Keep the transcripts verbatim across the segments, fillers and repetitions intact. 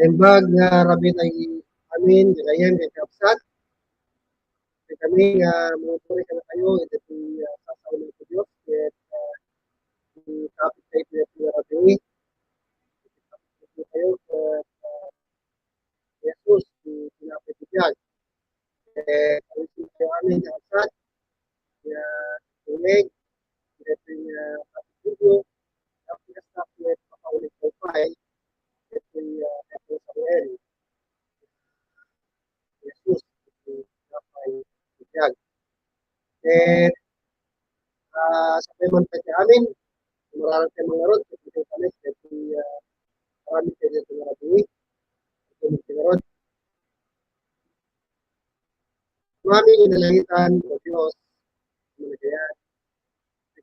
Naimbag nga rabii tayo amin, gagayyem, ken kakabsat. Ket kami nga manguguri kadakayo iti, ah, sasao ti Dios, ket, ah, iti topic tayo iti nga rabii. Iti topic tayo, ket, ah, Jesus, ti tinapay ti biag. Ket awisin tayo amin nga kabsat, nga tunig, iti nga, ah, video, tapos tapos makauli tayo pay, iti, ah, iti Samuel. Jesus, iti tinapay ti biag. Ket, ah, sapay man tayo amin, mararan tayo mangarud, ket iti panik, iti, ah, amin tayo iti nga rabii, iti nga ngarud. Mami, inalangitan, O Dios, managayat.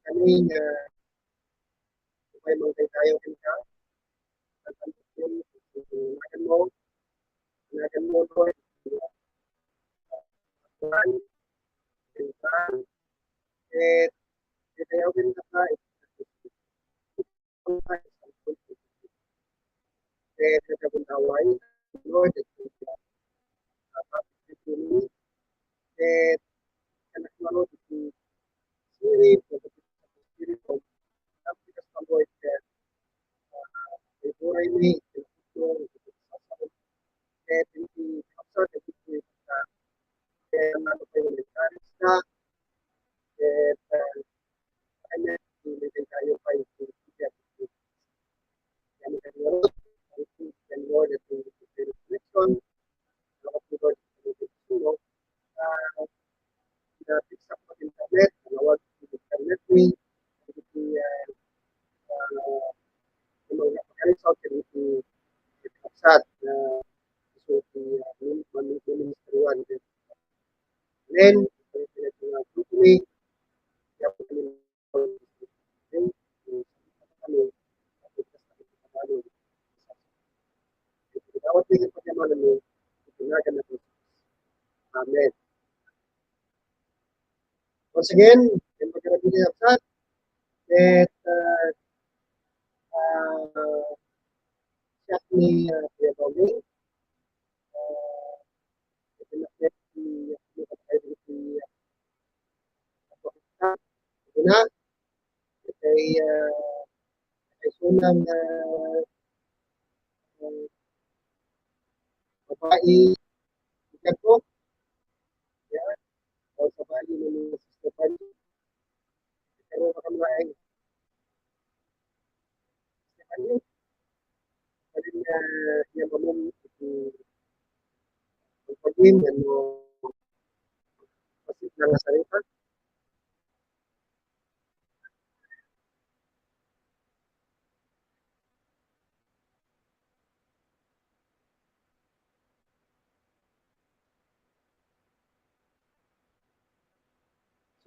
Kami nga, upay mangtay tayo kenka. Nagan mo, nagan mo, Lord. Ket, ket ayaw kenka, ket nagabundaway, Lord, ket, ah, ket, anak mo, Lord, iti spirit, iti spirit, ket, ah, iburay mi, iti ket, iti kapsat, iti ket, ah, ket, ano pa yung encourage na, ket, ah, Amen. Amen. Tayo pa yung Amen. Lord, at yung connection. Salamat po, Lord, sa pagkakas mo. Ah, na-fix up ang internet, nangawag sa internet ni, ah, ah, yung mga pagkakas sa internet ni, kapsat, na, so, ah, min-, min-, ministry one. Amen. Amen. Once again, yung pagkarabi niya sa, at, uh, uh, siya ni, uh, Kuya Tommy. Ah, iti na, iti, iti, iti, iti, iti na, iti, ah, iti sunang, ah, ah, babae, ikaw po, yan, o sa babae ng mga sister pa niyo. Pero baka mga, eh, ano, ano nga, nga mamang, iti, ang pagin, ano, pasit lang sa rita.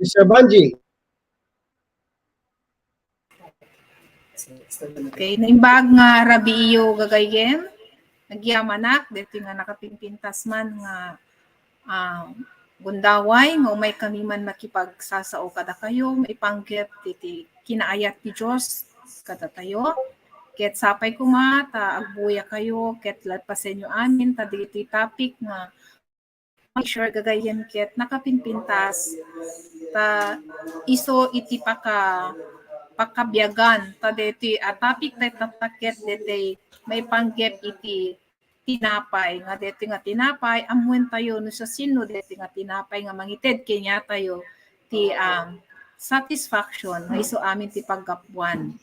Sister Banji. Okay, naimbag nga rabii iyo gagayyem. Nagyamanak, daytoy nga nakapimpintas man nga, ah, gundaway, nga umay kami man makipagsasao kadakayo, maipanggep iti kinaayat ti Dios kadatayo. Ket sapay koma ta agbuyakayo, ket lapasenyo amin, ta daytoy topic nga i-share gagayyem ket nakapimpintas ta isu iti paka-, pakabiagan ta daytoy a topic tayo tatta ket daytoy maipanggep iti tinapay, nga daytoy nga tinapay, ammoentayo no siasino daytoy nga tinapay nga mangited kaniatayo ti, um, satisfaction nga isu amin ti paggapuan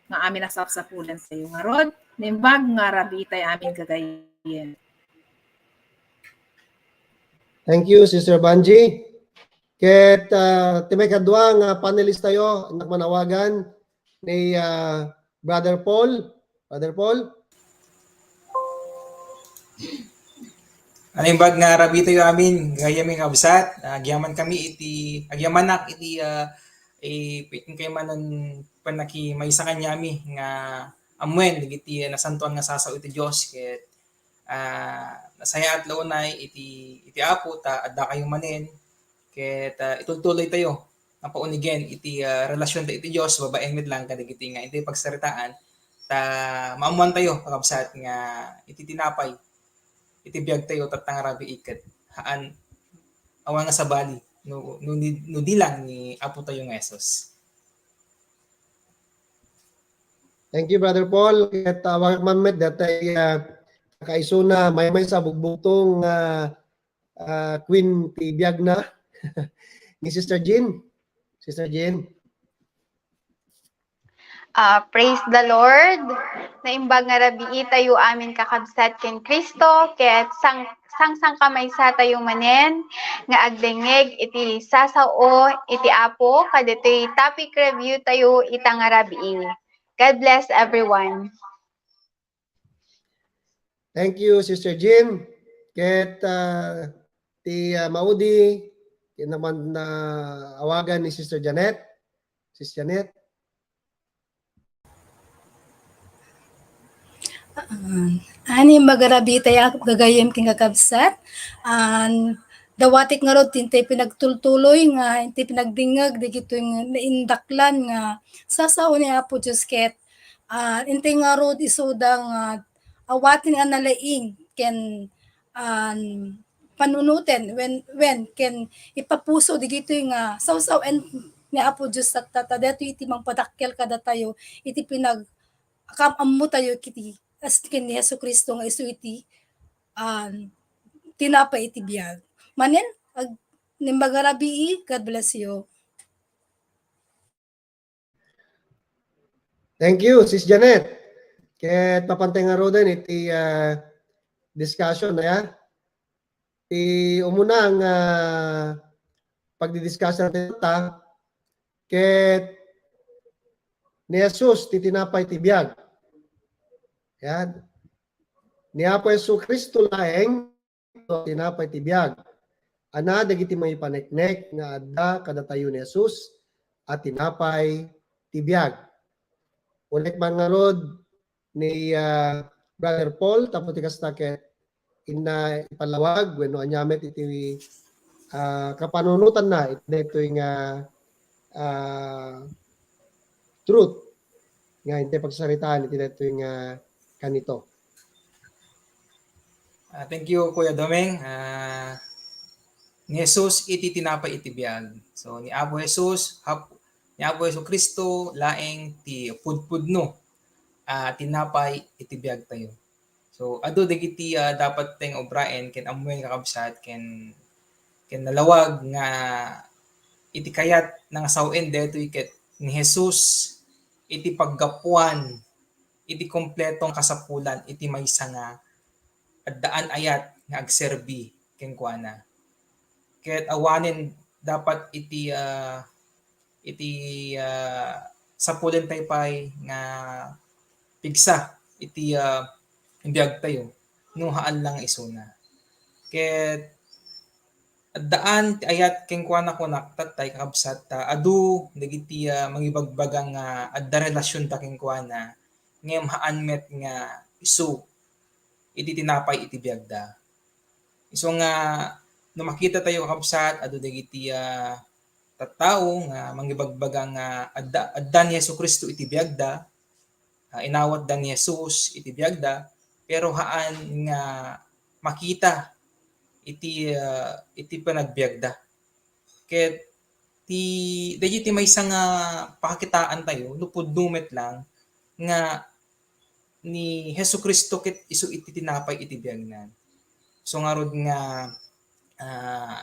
nga amin a sapsapulantayo. Ngarud, naimbag nga rabii tayo amin gagayyem. Thank you, Sister Banji. Ket, ah, ti maikadua nga panelist tayo, innak manawagan ni, ah, Brother Paul. Brother Paul? Naimbag nga rabii tayo amin, gagayyem nga kabsat, ah, agyaman kami iti, agyamanak iti, ah, i-, inkay manen pannakimaysa kaniami nga ammoen dagiti nasantoan nga sasao iti Dios, ket, ah, nasayaat la unay iti, iti Apo ta addakayo manen, ket, ah, itultuloytayo nga paunigen iti, ah, relasionta iti Dios, babaen met lang kadagiti nga intay pagsaritaan, ah, maammuantayo, kakabsat, nga iti tinapay, iti biagtayo, tatta nga rabii ket haan, awan nga sabali, no, no, ni, no di lang ni Apo tayo nga Jesus. Thank you, Brother Paul. Ket, ah, awan man met, datay, ah, kaisuna, maymaysa a bugbugtong, ah, ah, queen ti biagna, ni Sister Jean. Sister Jean. Ah, praise the Lord. Naimbag nga rabii tayo amin kakabsat ken Cristo, ket sang-, sangsangkamaysa tayo manen nga agdengngeg iti sasao iti Apo kaditoy topic review tayo ita nga rabii. God bless everyone. Thank you, Sister Jean. Ket, ah, ti, ah, maudi, ket naman na awagan ni Sister Janet. Sis Janet. Ah, ani, imbag nga rabii tayo gagayyem ken kakabsat. Ah, dawatek ngarud ti intay pinagtultuloy nga intay pinagdingngeg dagitoy nga naindaklan nga sasao ni Apo Dios ket, ah, intay ngarud isuda nga awaten a nalaing ken, ah, panunoten wen, wen ken ipapuso dagitoy nga sawsaw-en ni Apo Dios tatta, ta daytoy iti mangpadakkel kadatayo iti pinag-, kaam-ammo tayo kiti, as ken ni Jesu-Cristo nga isu iti, ah, tinapay iti biag. Manen, ag-, naimbag nga rabii, God bless you. Thank you, Sis Janet. Ket mapantay ngaruden iti, ah, discussion, aya. Ti umuna nga pagdidiscussion tayo ta, ket ni Jesus ti tinapay ti biag. Yan. Ni Apo Jesu-Cristo laeng ti tinapay ti biag. Ana dagiti maipaneknek nga adda kadatayo ni Jesus a tinapay ti biag. Unayen man ngarud ni, ah, Brother Paul, tapno ti kasta ket inna ipalawag wenno ania met iti, ah, kapanunotanna iti daytoy nga, ah, truth nga intay pagsaritaan iti daytoy nga kanito. Ah, thank you, Kuya Domeng. Ah, ni Jesus iti tinapay iti biag. So, ni Apo Jesus, hap-, ni Apo Jesu-Cristo laeng ti pudpudno, ah, tinapay iti biag tayo. So, adu dagiti, ah, dapat tayong obraen ken ammoen, kakabsat, ken, ken nalawag nga iti kayat nga sawen daytoy ket ni Jesus iti paggapuan iti kompletong kasapulan iti maysa nga addaan ayat nga agserbi kenkuana. Ket awanen dapat iti, ah, iti, ah, sapulen tayo pay nga pigsa iti, ah, biag tayo no haan lang isuna. Ket addaan ti ayat kenkuana, kunak, tattay, kakabsat, ta adu dagiti, ah, mangibagbaga nga adda relasionta kenkuana ngem haan met nga isu iti tinapay iti biagda. Isu nga no makita tayo, kakabsat, adu dagiti, ah, tattao nga mangibagbaga nga adda, adda ni Jesu-Cristo iti biagda, ah, inawatda ni Jesus iti biagda, pero haan nga makita iti, ah, iti panagbiagda. Ket ti, dagiti maysa nga pakakitaan tayo, no pudno met lang, nga ni Jesu-Cristo ket isu iti tinapay iti biagna. So ngarud nga, ah,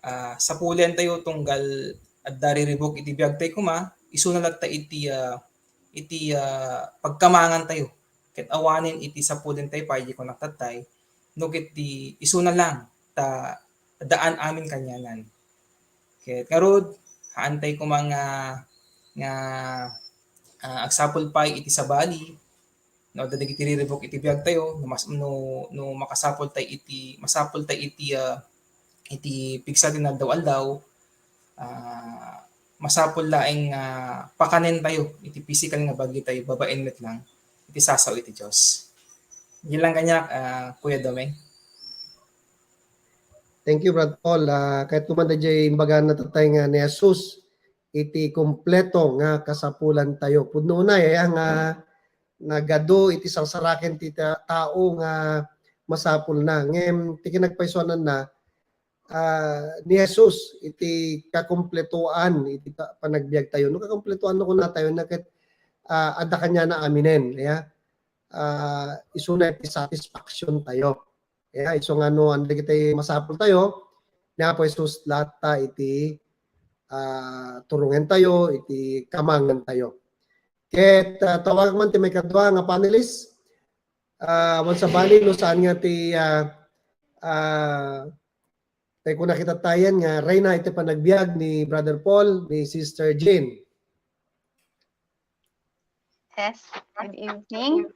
ah, sapulen tayo tunggal adda riribuk iti biag tayo koma, isuna latta iti, ah, iti, ah, pagkamangan tayo. Ket awanen iti sapulen tayo pay, di ko naktattay, no ket ti isuna lang, ta addaan amin kanianan. Ket ngarud, haan tayo koma nga, nga, ah, agsapul pay iti sabali, no, adda dagiti riribuk iti biag tayo, no mas-, no, no makasapul tay iti, masapul tay iti, ah, iti pigsa ti naldaw-aldaw, ah, masapul laeng nga pakanen tayo iti physical nga bagi tayo babaen met lang iti sasao iti Dios. Diay lang kaniak, ah, Kuya Domeng. Thank you, Brad Paul. Ah, ket no man daydiay imbagana tattay nga ni Jesus iti kompleto nga kasapulan tayo. Pudno unay, aya nga nagadu iti sarsaraken ti ta-, tao nga masapulna. Ngem ti kinagpaysuananna, ah, ni Jesus iti kakumpletoan iti pa-, panagbiagtayo. No kakumpletoan no kunatayo, na ket, ah, adda kaniana aminen, ya. Ah, isuna iti satisfaction tayo. Ya, isu nga no, anda dagiti masapul tayo, ni Apo Jesus latta iti, ah, turungen tayo, iti kamangan tayo. Ket, ah, tawagak man ti maikadua nga panelist, ah, awan sabali no saan nga ti, ah, ah, tay kuna kita tayen nga reyna iti panagbiag ni Brother Paul, ni Sister Jean. Yes, good evening.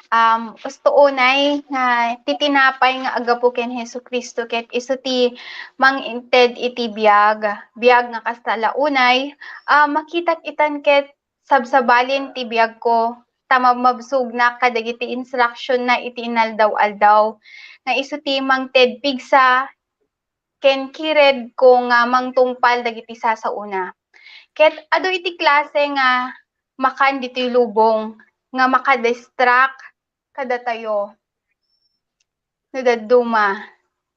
Um, usto unay nga ti tinapay nga agapu ken Jesu-Cristo ket isu ti mangited iti biag, biag nga kasta la unay, ah, makitak itan ket sabsabalin ti biagko, ta mabmabsognak kadagiti instructionna iti inaldaw-aldaw, nga isu ti mangted pigsa ken kiredko nga mangtungpal dagiti sasaona. Ket adu iti klase nga makan ditoy lubong nga makadistract kadatayo no dadduma.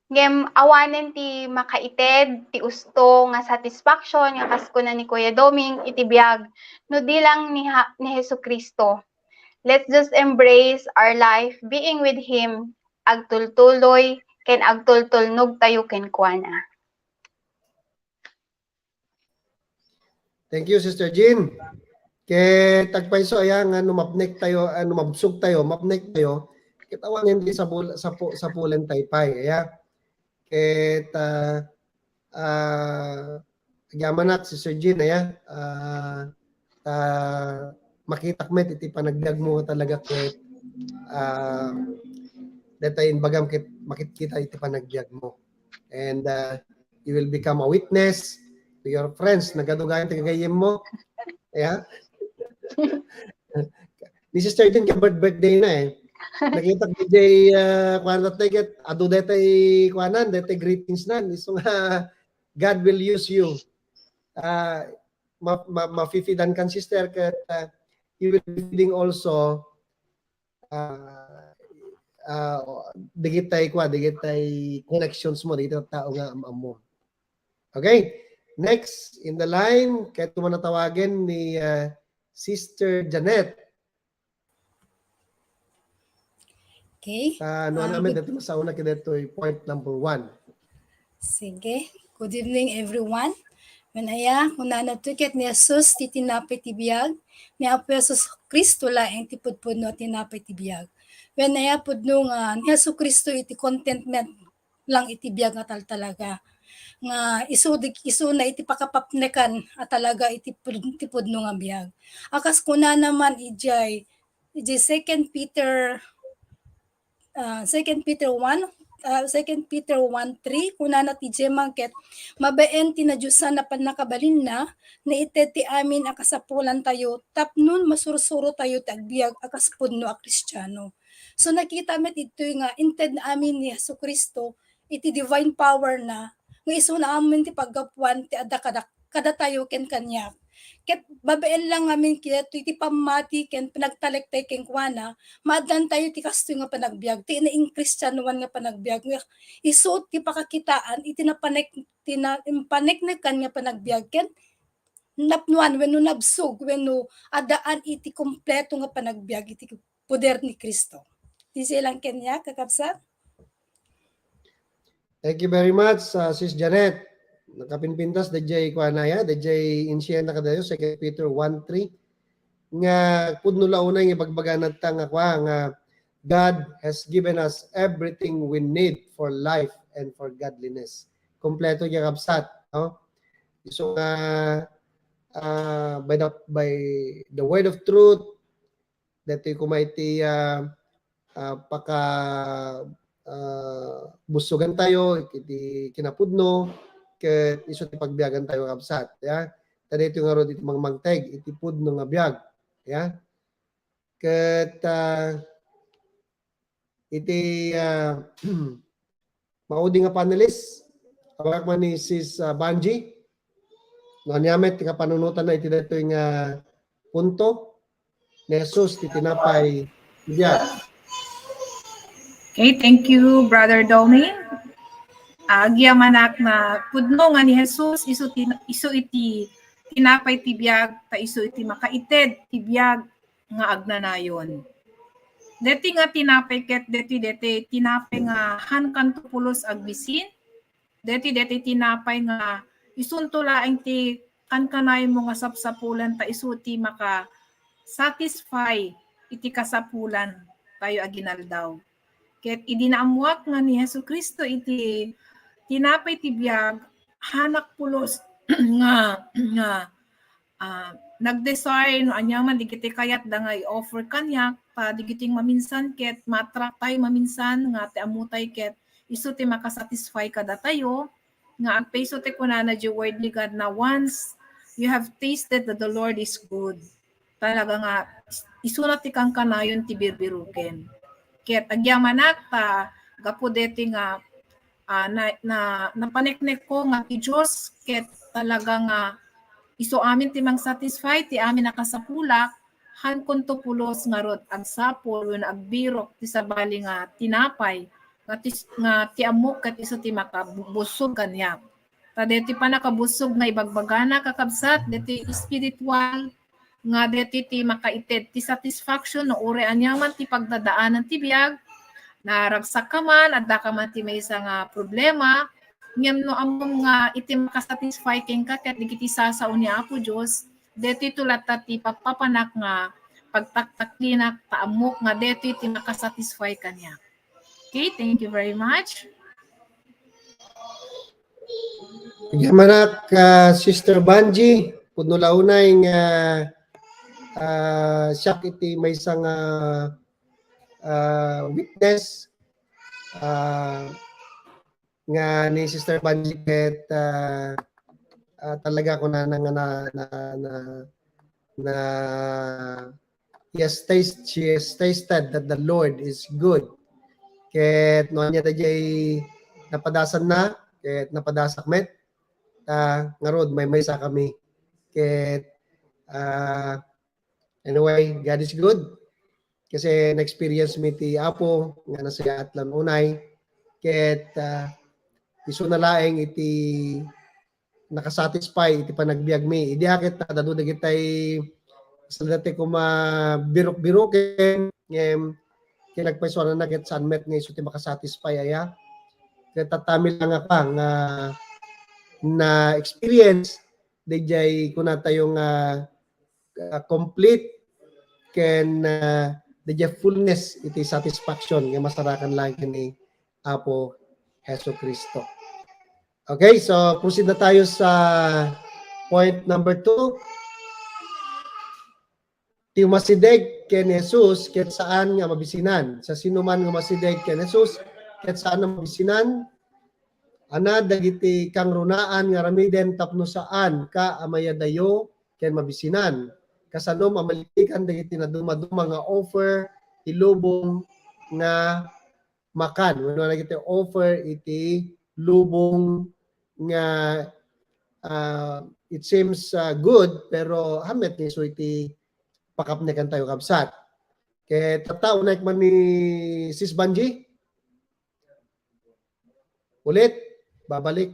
Ngem awanen ti makaited ti usto nga satisfaction nga kas kuna ni Kuya Doming iti biag no di lang ni, ha, ni Jesu-Cristo. Let's just embrace our life being with Him. Agtultuloy ken agtultulnog tayo kenkuana. Thank you, Sister Jean. Ket agpayso aya nga no mapnek tayo, ah, no mabsog tayo, mapnek tayo, ket awanen ti sapul-, sapu-, sapulen tayo pay, aya. Ket, ah, ah, agyamanak, Sister Jean, aya, ah, ta makitak met iti panagbiag mo nga talaga ket, ah, deta imbagam ket makitkita iti panagbiag mo. And, ah, you will become a witness to your friends. Nagadugayan ti gagayyem mo. Yeah? Ni Sister Jean, ka birth-, birthday na eh. Nakita ko, D J, ah, kuwan, ket adu detay kuwanan, detay greetings nan. Isu nga, God will use you. Ah, ma-, ma-, mafi-feedan kan, sister, ket, ah, you will be feeding also, ah, ah, digitay kwa, digitay connections mo, digitay tao nga am-ammo. Okay, next in the line, ket tuman a tawagen ni, ah, Sister Janet. Okay. Ah, no, Ah, namin good- dito masauna kay detoy point number one. Sige. Good evening, everyone. Wen aya, kunana to ket ni Jesus ti tinapay ti biag, ni Apo Jesus Cristo laeng ti pudpudno a tinapay ti biag. Wen aya, pudno nga ni Jesu Cristo iti contentment lang iti biag nga taltalaga. Nga isu, isuna iti pakapapnekan a talaga iti pud-, ti pudno nga biag. A kas kunana man idiay, idiay Second Peter, ah, Second Peter one, ah, Second Peter one three, kunana ti Gemma ket, mabaen ti nadiosan a pannakabalinna, naited ti amin a kasapulantayo, tapnon masursuro tayo ti agbiag a kas pudno a Kristiano. So, nakita met ditoy nga inted amin ni Jesu-Cristo iti divine power na, nga isuna amin ti paggapuan ti adda kada, kadatayo ken kaniak. Ket babaen lang ngamin ket iti pammati ken panagtalek tayo kenkuana, maaddan tayo ti kastoy nga panagbiag, ti naingkristianoan nga panagbiag, nga isu ti pakakitaan iti napanek-, ti na-, impaneknekan nga panagbiag, ken napnuan wenno nabsog wenno addaan iti kompleto nga panagbiag iti poder ni Cristo. Ti silang kaniak, kakabsat? Thank you very much, uh, Sis Janet. Nakapinpintas, dayjay kuana ya, dayjay insiyan na kadayo, Second Peter one three. Nga pudno la unay nga ibagbaga natta nga kua, nga God has given us everything we need for life and for godliness. Kompleto ya, kabsat, no? So, uh, uh, by the, by the word of truth, detoy koma iti, ah, ah, paka, ah, busogan tayo iti kinapudno, ket isu ti pagbiagan tayo, kabsat, ya. Ta detoy ngarud iti mangmangteg iti pudno nga biag, ya. Ket, ah, iti, ah, maudi nga panelist, awak man ni Sis, ah, Banji. No, ania met ti kapanunotanna iti daytoy nga punto? ni Jesus ti tinapay ti biag. Okay, thank you, Brother Domi. Agyamanak nga pudno nga ni Jesus isu ti, isu iti tinapay ti biag, ta isu iti makaited ti biag nga agnanayon. Deti nga tinapay ket deti, deti tinapay nga han kanto pulos agbisin, deti, deti tinapay nga isunto laeng ti kankanayonmo nga sapsapulan ta isu ti maka-satisfy iti kasapulan tayo aginaldaw. Ket idi naammuak nga ni Jesu-Cristo iti tinapay ti biag, hanak pulos nga, nga, ah, nag-desire no aniaman digiti kayatda nga i-offer kaniak, ta digiti maminsan ket ma-attract tayo maminsan nga ti ammo tayo ket isu ti maka-satisfy kadatayo, nga agpayso ti kunana di word ni God na once you have tasted that the Lord is good, talaga nga isuna ti kankanayon ti birbiruken. Ket agyamanak ta gapu deti nga, ah, na, na, napaneknek ko nga ti Dios ket talaga nga isu amin ti mang-satisfy ti amin a kasapulak, han kunto pulos ngarud agsapul wenno agbirok ti sabali nga tinapay nga ti, nga ti ammok ket isu ti makabusog kaniak. Ta deti pannakabusog nga ibagbagana, kakabsat, deti espiritual nga deti ti makaited ti satisfaction no uray aniaman ti pagdadaanan ti biag, naragsak ka man, adda ka man ti maysa nga problema, ngem no ammom nga iti makasatisfy kenka ket dagiti sasao ni Apo Dios, deti to latta ti papapanak nga pagtaktaklinak ta ammok nga deti ti makasatisfy kaniak. Okay, thank you very much. Agyamanak, ah, Sister Banji, pudno la unay nga, ah, siak iti maysa nga, ah, witness, ah, nga ni Sister Banji ket, ah, ah, talaga kunana nga na, na, na, na, he has taste, she has tasted that the Lord is good. Ket no ania daydiay napadasanna, ket napadasak met, ta ngarud maymaysa kami. Ket, ah, anyway, God is good. Kasi na-experience mi ti Apo nga nasayaat lang unay. Ket, ah, isuna laeng iti nakasatisfy iti panagbiagmi. Idi a ket adda dagitay, saan dati koma birok-biroken, ngem ket nagpaysuananna ket saan met nga isu ti makasatisfy aya. Ket tatami lang a ka nga na-experience, daydiay kunatayo nga, ah, complete ken, ah, daydiay fullness iti satisfaction nga masarakan laeng ken ni Apo Jesu-Cristo. Okay, so proceed na tayo sa point number two. Ti umasideg ken Jesus ket saan nga mabisinan. Sa sino man nga umasideg ken Jesus ket saan nga mabisinan, ana dagiti kangrunaan nga aramiden tapno saan ka a mayadayo ken mabisinan. Kasanom a malilikan dagiti nadumaduma nga offer ti lubong nga makan. Wenno dagiti offer iti lubong nga, ah, it seems, ah, good, pero han met nga isu iti pakapnekan tayo, kabsat. Ket tatta, unayen man ni Sis Banji. Ulit, babalik.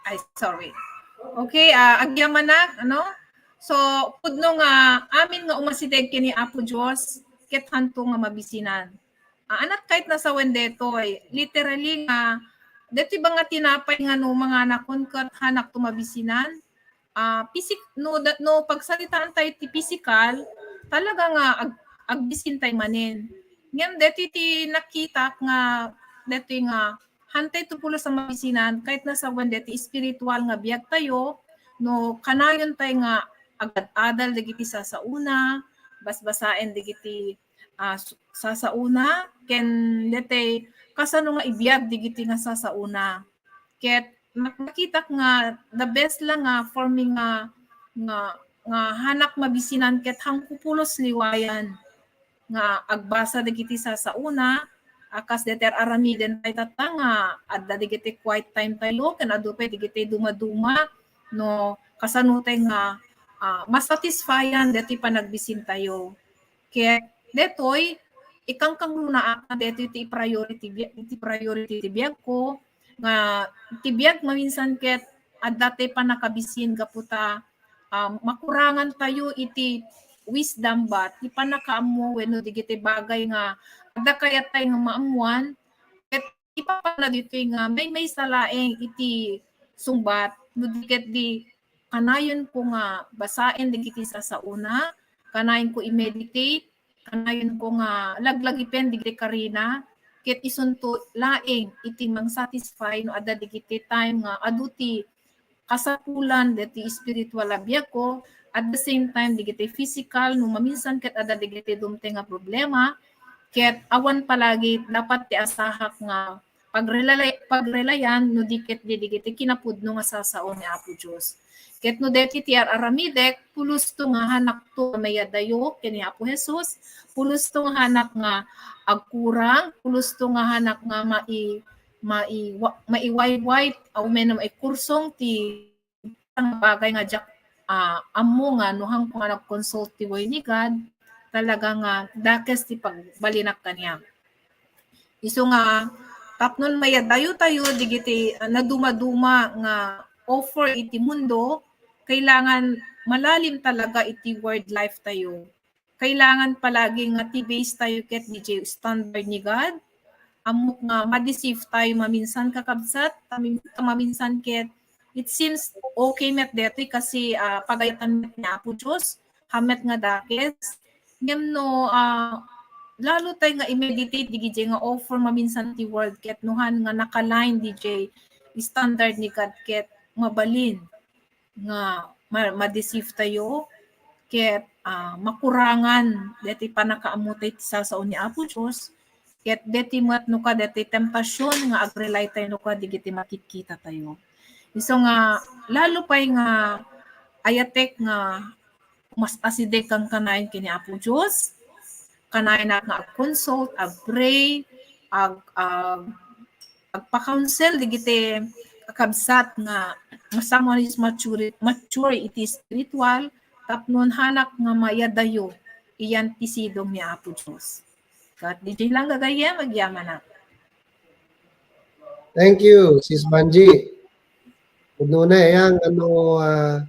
Ay, sorry. Okay, ah, agyamanak, ano? So, pudno nga amin nga umasideg ken ni Apo Dios, ket hanto nga mabisinan. Ah, anak, ket nasawen detoy, literally nga, deti ba nga tinapay nga no manganakon ket hanakto mabisinan? Ah, pisik-, no, da-, no pagsaritaan tayo ti pisikal, talaga nga ag-, agbisin tayo manen. Ngem deti ti nakitak nga, deti nga, hantay to pulos a mabisinan, ket nasawen deti espiritual nga biag tayo, no kanayon tayo nga agad-adal dagiti sasaona, basbasaen dagiti, ah, s-, sasaona ken daytoy kasano nga ibiag dagiti nga sasaona. Ket nak-, nakitak nga the best la nga for me nga, nga, nga hanak mabisinan ket haanko pulos liwayan nga agbasa dagiti sasaona, a, kas daytoy ar-aramiden tayo tatta nga adda dagiti quiet time tayo, ken adu pay dagiti dumaduma, no, kasano tayo nga, ah, masatisfyan daytoy panagbisin tayo. Ket daytoy, ikangkangrunaak nga daytoy ti priority bi-, ti priority ti biagko, nga ti biag maminsan ket adda tay pannakabisin gapu ta, ah, makurangan tayo iti wisdom ba, ti pannakaammo wenno dagiti bagay nga adda kayat tayo nga maammuan, ket ipapana ditoy nga maymaysa laeng iti sungbat, no di ket di kanayon ko nga basaen dagiti sasaona, kanayon ko i-meditate, kanayon ko nga laglagipen dagiti karina, ket isunto laeng iti mang-satisfy no adda dagiti time nga adu ti kasapulan dagiti spiritual a biagko, at the same time, dagiti physical, no maminsan ket adda dagiti dumteng nga problema, ket awan palagi dapat ti asahak nga pagrelay-, pagrelayan no di ket di dagiti kinapudno nga sasao ni Apo Dios. Ket no daytoy ti ar-aramidek, pulosto nga hanakto nga mayadayo ken ni Apo Jesus, pulosto nga hanak nga agkurang, pulosto nga hanak nga mai-, mai-, wa-, maiwayway, aw wenno maikursong ti nga bagay nga diak, ah, ammo nga no haanko nga nag-consult ti Word ni God, talaga nga dakes ti pagbalinak kaniak. Isu nga tapno mayadayo tayo dagiti, ah, nadumaduma nga offer iti mundo, kailangan malalim talaga iti word life tayo. Kailangan palagi nga ti base tayo ket D J standard ni God. Ammok nga ma-deceive tayo maminsan, kakabsat, mamin-, maminsan ket it seems okay met detoy kasi, ah, pagayatan met ni Apo Dios, haan met nga dakes. Ngem no, ah, lalo tayo nga i-meditate dagiti nga offer maminsan ti word ket no haan nga naka-line D J standard ni God ket mabalin nga ma-, ma-deceive tayo, ket, ah, makurangan deti pannakaammo tayo ti sasao ni Apo Dios, ket deti met no ka deti temptasion nga agrelay tayo no ka dagiti makitkita tayo. Isu nga lalo pay nga ayatek nga mas asideg kan kanayon ken ni Apo Dios, kanayon nga ag-consult, ag-pray, ag-, ag-, agpa-counsel dagiti kakabsat nga, nga someone is mature, mature iti spiritual, tapno hanak nga mayadayo iyan ti sidong ni Apo Dios. Ket D J lang gagayyem, agyamanak. Thank you, Sis Banji. Pudno na yang ano, ah,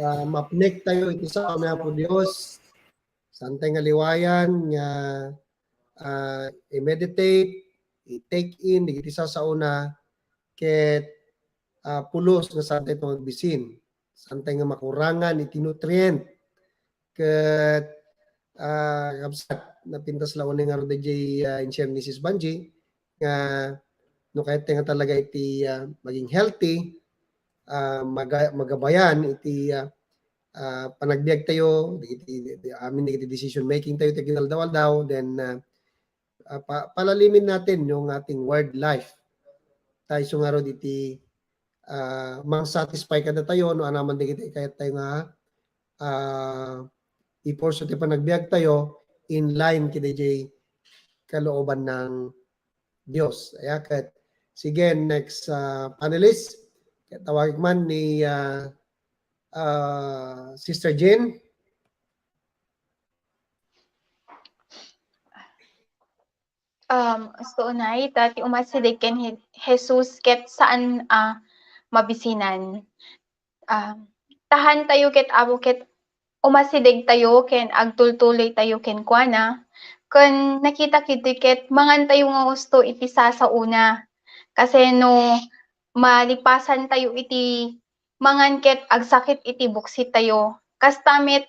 ah, mapnek tayo iti sao ni Apo Dios. Saan tayo nga liwayan nga, ah, i-meditate, i-take in dagiti sasaona, ket, ah, pulos nga saan tayo nga agbisin. Saan tayo nga makurangan iti nutrient. Ket, ah, kabsat, napintas la unay nga rod dayjay, ah, in-share ni Sis Banji nga no kayat tayo nga talaga iti, ah, maging healthy, ah, maga-, magabayan iti, ah, ah, panagbiag tayo, dagiti, di, di, amin dagiti decision making tayo iti aginaldaw-aldaw, then, ah, ah, pa-, palalimin natin yung ating word life. Tayo isu ngarud iti, ah, mang-satisfy kadatayo no anaman dagiti kayat tayo nga, ah, i-pursue ti panagbiag tayo in line kadayjay kalooban ng Dios. Aya ket, sige, next, ah, panelist. Ket tawagek man ni, ah, ah, Sister Jean. Um, so, unay, ta ti umasideg ken He-, Jesus ket saan a mabisinan. Um, ta han tayo ket Apo ket umasideg tayo ken agtultuloy tayo kenkuana. Ken nakita kiti ket mangan tayo nga husto iti sasaona. Kasi no malipasan tayo iti mangan ket agsakit iti buksit tayo. Kasta met,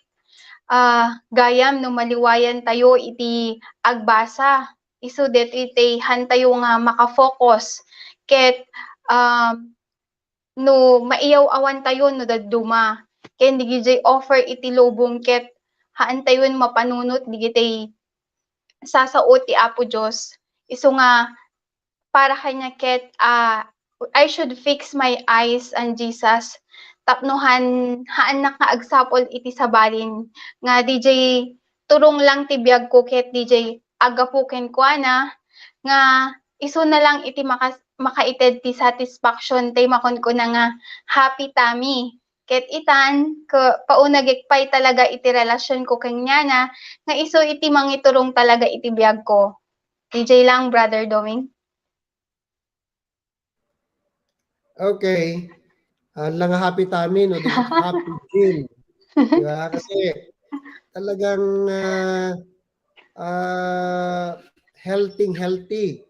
ah, gayam no maliwayan tayo iti agbasa. Isu detoy ti han tayo nga makafocus. Ket, ah, no maiyaw-awan tayo no dadduma. Ken dagijay offer iti lubong ket haantayon mapanunot digitay sasao ti Apo Dios. Isu nga para kaniak ket, ah, I should fix my eyes on Jesus tapno han-, haannak nga agsapul iti sabalin nga diay turong lang ti biagko ket diay aggapu kenkuana nga isuna lang iti makas-, makaited ti satisfaction tay makunkuna nga happy tummy. Ket itan, ke-, paunegek pay talaga iti relasionko kenkuana nga isu iti mangiturong talaga iti biagko. Diay lang, Brother Doming. Okay. Haan lang nga happy tummy, no? Di ba? Happy Jill. Di ba? Kasi talagang, ah, ah, healthy, healthy.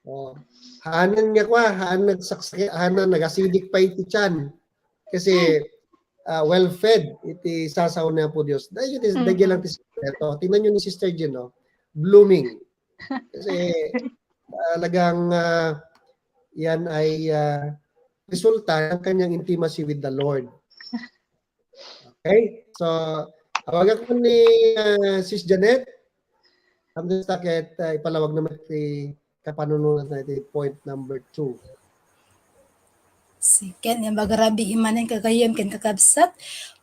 Oh. Haanen nga kwa, haan nagsaksakit, haan nag-acidic pay iti tiyan. Kasi, ah, well fed iti sasao ni Apo Dios. Dahil iti, Mhm. dahil lang ti sikreto. Tingnan niyo ni Sister Jean, no? Blooming. Kasi talagang, ah, yan ay, ah, resulta ng kanyang intimacy with the Lord. Okay? So, awagan ko ni, ah, Sis Janet. Ang gusto ket, ah, ipalawag naman ti kapanunutan na iti point number two. Sige, ken, imbag rabii manen gagayyem ken kakabsat.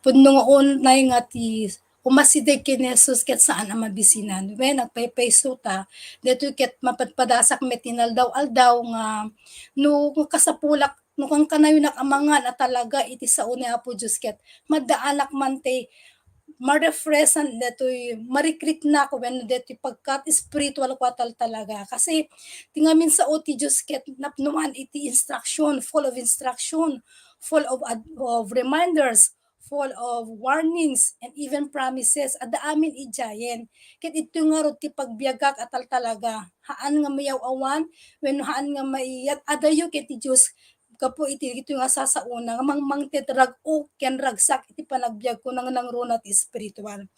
Pudno nga unay nga ti umasideg ken ni Jesus ket saan a mabisinan. Wen, agpaypayso ta. Daytoy ket mapadpadasak met inaldaw-aldaw nga no kasapulak, no kankanayonak a mangan a talaga iti sao ni Apo Dios ket maddaanak man ti ma-refresh-an daytoy, marikriknak wenno daytoy pagkat spiritual ko a tal-, talaga. Kasi ti ngamin sao ti Dios ket napnoan iti instruction, full of instruction, full of ad-, of reminders, full of warnings, and even promises. Adda amin idiayen. Ket ito ngarud ti pagbiagak a tal-, talaga. Haan nga mayaw-awan, wenno haan nga maiyat, adayo ket ti Dios gapu iti ditoy nga sasaona nga mangmangted rag-o ken ragsak iti panagbiagko nangnangruna ti espiritual.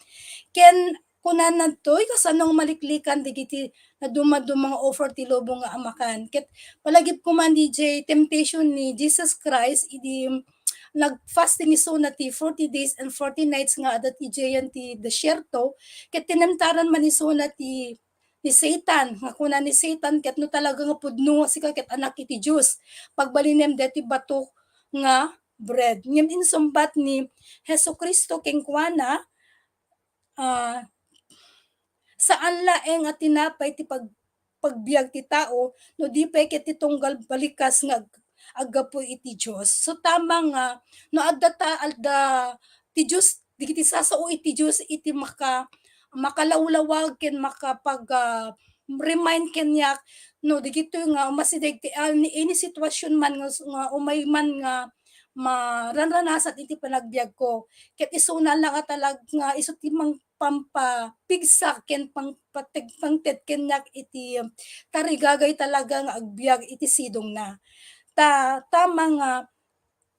Ken kunana ditoy, kasano nga maliklikan dagiti nadumaduma nga offer ti lubong nga amakan. Ket palagipko man diay temptation ni Jesus Christ idi nag-fasting isuna ti forty days and forty nights nga adda ti diayen ti desierto, ket tinemtaran man isuna ti ni Satan, nga kuna ni Satan, ket no talaga nga pudno nga sika ket anak iti Dios, pagbalinem deti bato nga bread. Ngem insungbat ni Jesu-Cristo kenkuana, ah, saan laeng a tinapay ti pag-, pagbiag ti tao, no di pay ket ti tunggal balikas nga ag-, aggapu iti Dios. So, tama nga, no adda ta, adda ti Dios, dagiti sasao iti Dios iti maka-, makalawlawag ken makapag, ah, remind kaniak, no, dagitoy nga umasideg ti, ah, ni, any situation man nga, nga umay man nga maranranasan iti panagbiagko. Ket isuna lang a talag-, nga isu ti mang-, pampapigsa ken pang-, pateg-, pangted kaniak iti tarigagay talaga nga agbiag iti sidongna. Ta, tama nga,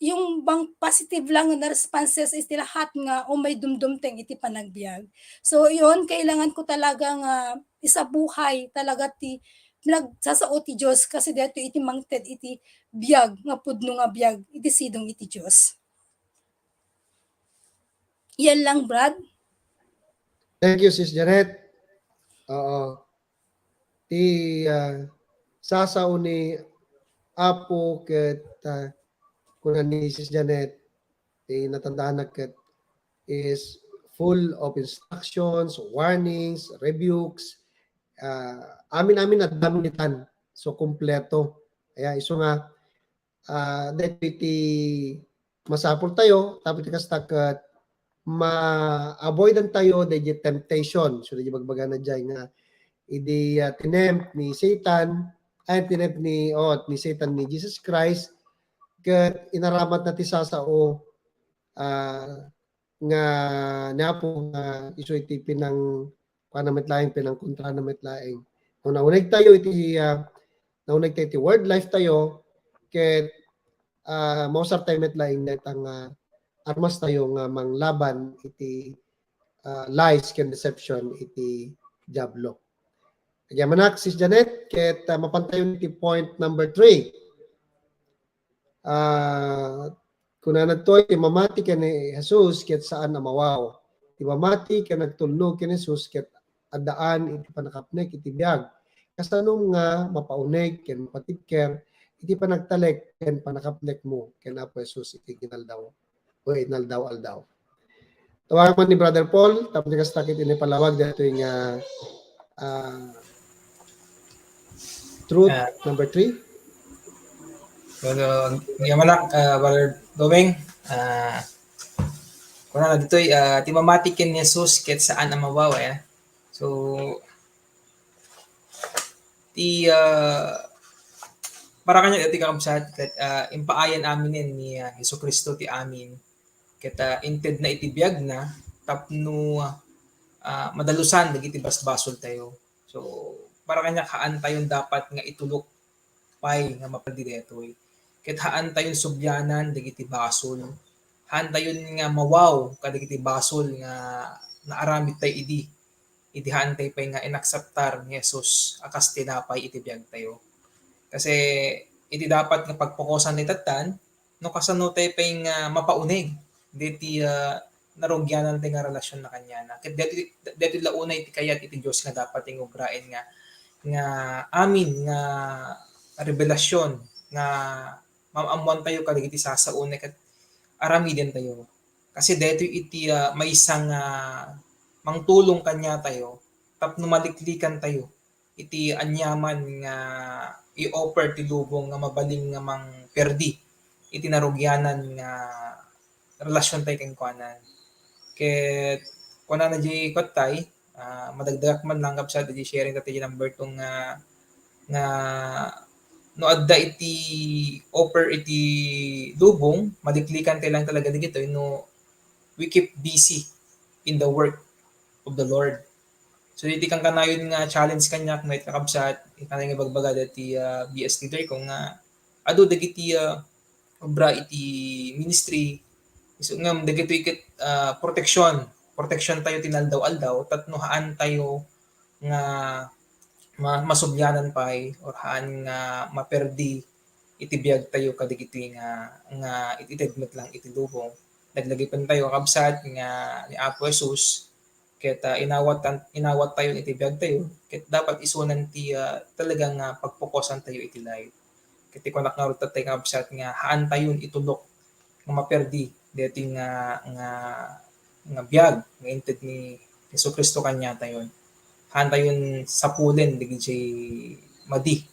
yung bang positive lang na responses iti lahat nga umay dumdumteng iti panagbiag. So, yun, kailangan ko talaga nga isabuhay talaga ti nagsasao ti Dios kasi dito iti mangted iti biag nga pudno nga biag iti sidong iti Dios. Yan lang, Brad. Thank you, Sis Janet. Oo. Ti, ah, sasao ni Apo ket, ah, kuna ni Sis Janet, ti natandaanak ket is full of instructions, warnings, rebukes, ah, amin-amin adda amin itan. So, kompleto. Kaya isu nga, ah, daytoy ti masapul tayo, tapno ti kasta ket ma-avoidan tayo daydi temptation. So, daydi bagbagana diay nga idi, ah, tinempt ni Satan, ay, tinempt ni, oh, ni Satan ni Jesus Christ, ket inaramatna ti sasao, ah, nga ni Apo nga isu iti pinang-, kuana met laeng, pinangkontrana met laeng. No nauneg tayo iti, ah, nauneg tayo iti word life tayo, ket, ah, mausar tayo met laeng dayta nga armas tayo nga manglaban iti, ah, lies ken deception iti Diablo. Agyamanak, Sis Janet, ket, ah, mapan tayo iti point number three. Ah, kunana ditoy, ti mamati ken ni Jesus ket saan a mawaw. Ti mamati ken agtulnog ken Jesus ket addaan iti pannakapnek iti biag. Kasano nga mapauneg ken mapatibker iti panagtalek ken pannakapnekmo ken Apo Jesus iti ginaldaw o inaldaw-aldaw. Tawagan man ni Brother Paul, tapno kasta ket inipalawag daytoy nga, ah, truth Ah. number three. So, so, ang, ang manak, ah, Brother Doming, ah, kunana ditoy, ah, ti mamati ken Jesus ket saan a mawaw, eh. So, ti, ah, para kaniak ti kakabsat, ket, ah, impaayan aminen ni, ah, Jesu-Cristo ti amin. Ket, ah, intedna iti biagna tapno, ah, madalusan dagiti basbasoltayo. So, para kaniak, haantayon dapat nga itulok pay nga maperdi daytoy. Ket haantayon sublianan dagiti basol. Haantayon nga mawaw kadagiti basol nga naaramidtay idi. Idi haantay pay nga inakseptar ni Jesus a kas tinapay iti biagtayo. Kasi iti dapat nga pagpokusan ti tattan, no kasano tay pay nga mapauneg diti, ah, narugianantay nga relasyon na kaniana. Ket deti, deti la unay ti kayat iti Dios nga dapat nga ubraen nga, nga amin nga revelasyon nga maam-ammoantayo kadagiti sasaona ket aramidentayo. Kasi daytoy iti, ah, maysa nga mangtulong kaniatayo tapno maliklikantayo iti aniaman nga i-offer ti lubong nga mabalin nga mangperdi iti narugianan nga relasyon tay kenkuana. Ket kunana diay kuattay, ah, madagdagak man lang kabsat iti sharing ta ti number two nga, nga no adda iti offer iti lubong, maliklikan tay lang talaga dagitoy no we keep busy in the work of the Lord. So, iti kankanayon nga challenge kaniak, met kakabsat, inkanayon nga ibagbaga dati, ah, B S leader ko nga adu dagiti, ah, obra iti ministry. So, ngem dagitoy ket, ah, protection. Protection tayo ti naldaw-aldaw, tapno haan tayo nga ma-, masublianan pay or haan nga maperdi iti biag tayo kadagitoy nga, nga it-, itedmet lang iti lubong. Laglagipen tayo, kakabsat, nga ni Apo Jesus, ket, ah, inawat tan-, inawat tayo iti biag tayo, ket dapat isunan ti, ah, talaga nga pagpokusan tayo iti life. Ket ti kunak ngarud tattay, kakabsat, nga haan tayon itulok nga maperdi deti nga, nga, nga biag nga inted ni Jesu-Cristo kaniatayon. Haan tayon sapulen dagiti madi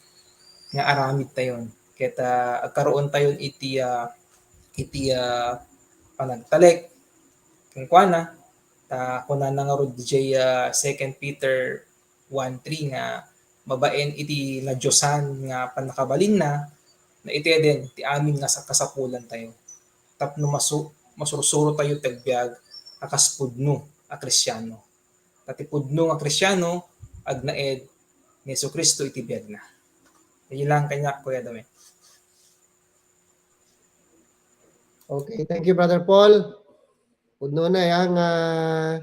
nga aramid tayon. Ket, ah, agkaroon tayon iti, ah, iti, ah, panagtalek kenkuana. Ta kunana ngarud diay, ah, Second Peter one three nga babaen iti nadiosan nga pannakabalinna, naiteden ti amin nga sa-, kasapulantayo. Tapno masu-, masursuro tayo ti agbiag a kas pudno a Kristiano. Ta ti pudno nga Kristiano, agnaed ni Jesu-Cristo iti biagna. Ilan kaniak, Kuya Dome. Okay, thank you, Brother Paul. Pudno na yang, ah,